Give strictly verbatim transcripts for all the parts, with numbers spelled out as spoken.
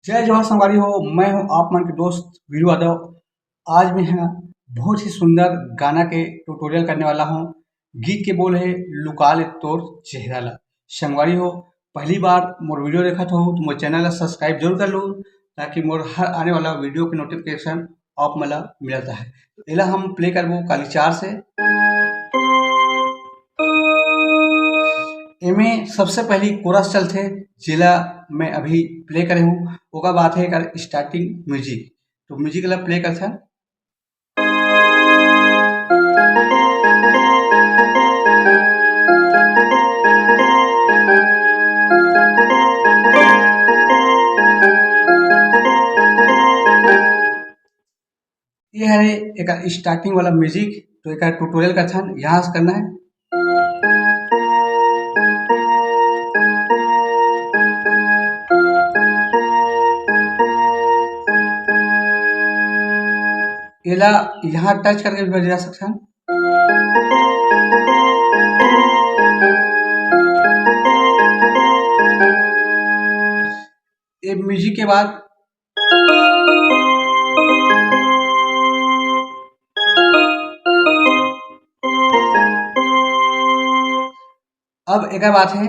जय जोहार संगवारी हो, मैं हूं आप मन के दोस्त वीरू यादव। आज मैं ह बहुत ही सुंदर गाना के ट्यूटोरियल करने वाला हूं। गीत के बोल हे लुका ले तोर चेहरा ला। संगवारी हो, पहली बार मोर वीडियो देखत हो तो मोर चैनल ला सब्सक्राइब जरूर कर लो, ताकि मोर हर आने वाला वीडियो के नोटिफिकेशन आप मन ला मिलत रहे। तो एला हम प्ले करबो काली चार से। एमे सबसे पहली कोरस चलथे, जेला मैं अभी प्ले करे हूँ, ओकर बाद हे एकर स्टार्टिंग म्यूजिक। तो म्यूजिक ला प्ले करथन। ये हरे एकर स्टार्टिंग वाला म्यूजिक, तो एकर ट्यूटोरियल करथन, यहाँ से करना है। एला यहाँ टच करके भी बजा सकथन। ये म्यूजिक के बाद अब एकर बात है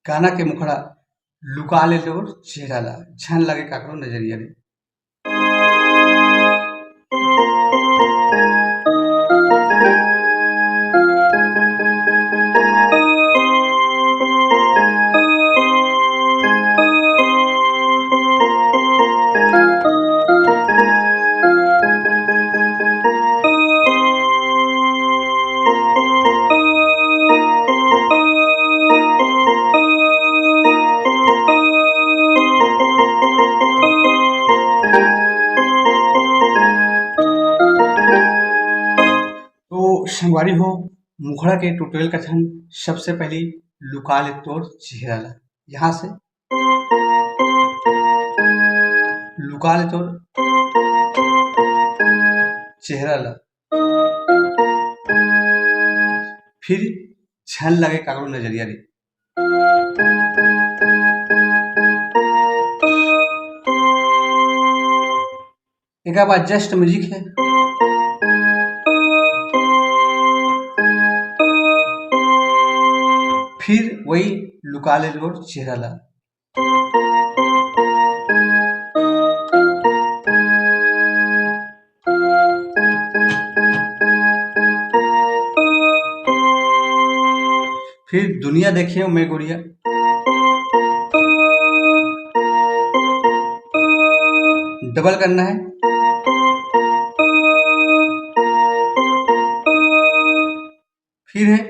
गाना के मुखड़ा, लुका ले तोर चेहरा ला, झन लगे काकरो नजरिया रे। तो संगवारी हो, मुखड़ा के ट्यूटोरियल करथन। सबसे पहली लुका ले तोर चेहरा ला, यहाँ से लुका ले तोर चेहरा ला, फिर झन लगे काकरो नजरिया रे। एकर बाद जस्ट म्यूजिक है, फिर वही लुका ले तोर चेहरा ला। फिर दुनिया देखियो मैं गोरिया। डबल करना है। फिर है।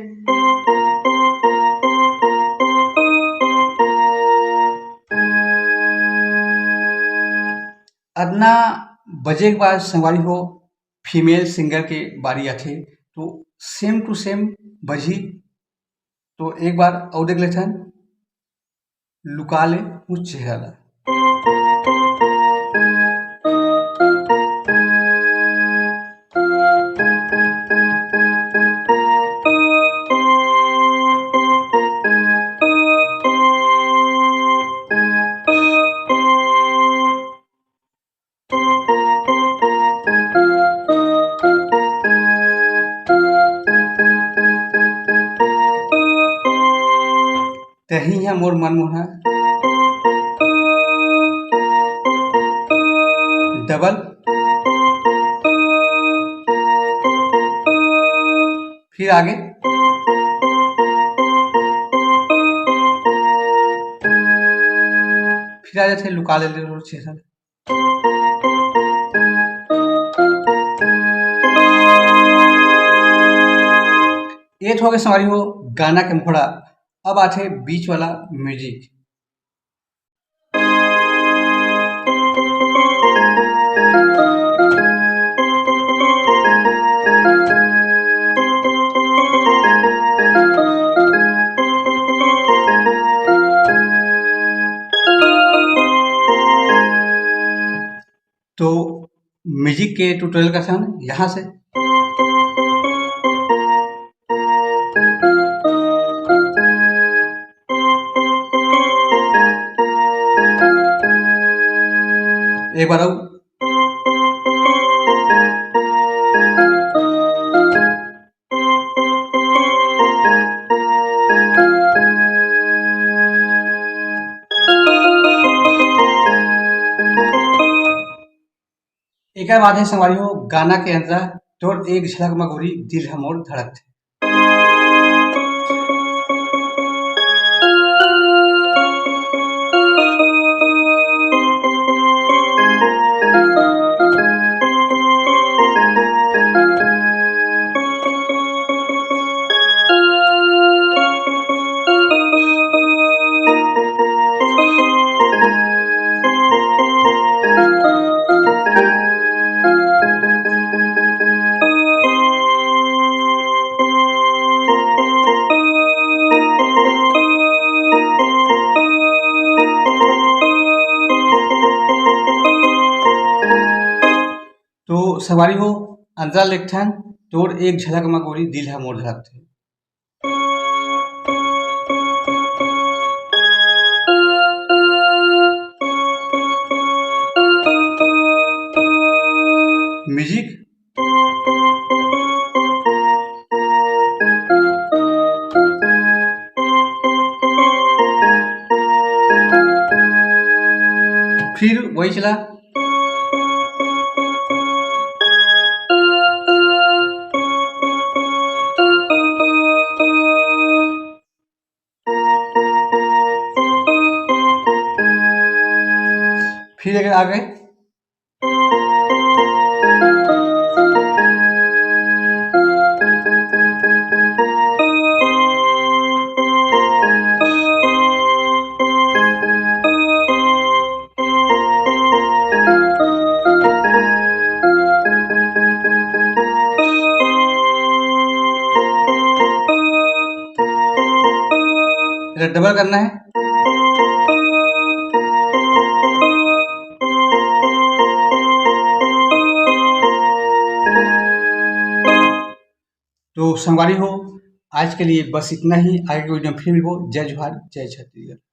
अतना बजे के बाद संगवारी हो, फीमेल सिंगर के बारी आथे, तो सेम टू सेम बजही। तो एक बार अउ देख लेथन, लुका ले मोर चेहरा ला। तही ह मोर मनमोहना। डबल। फिर आगे। फिर आ जाथे लुका ले तोर चेहरा। ये तो हो गए संगवारी हो गाना के मुखड़ा। अब आथे बीच वाला म्यूजिक। तो म्यूजिक के ट्यूटोरियल करथन यहाँ से। एक बार अउ। एकर बाद हे संगवारी हो, गाना के अंतरा, तोर एक झलक म गोरी दिल ह मोर धड़कथे। तो संगवारी हो, अंतरा ल देखथन, तोर एक झलक म गोरी दिल ह मोर धड़कथे। म्यूजिक। फिर वही चला। फिर अगर आ गए, इधर डबल करना है। तो संगवारी हो, आज के लिए बस इतना ही। आगे के वीडियो में फिर मिलबो। जय जोहार, जय छत्तीसगढ़।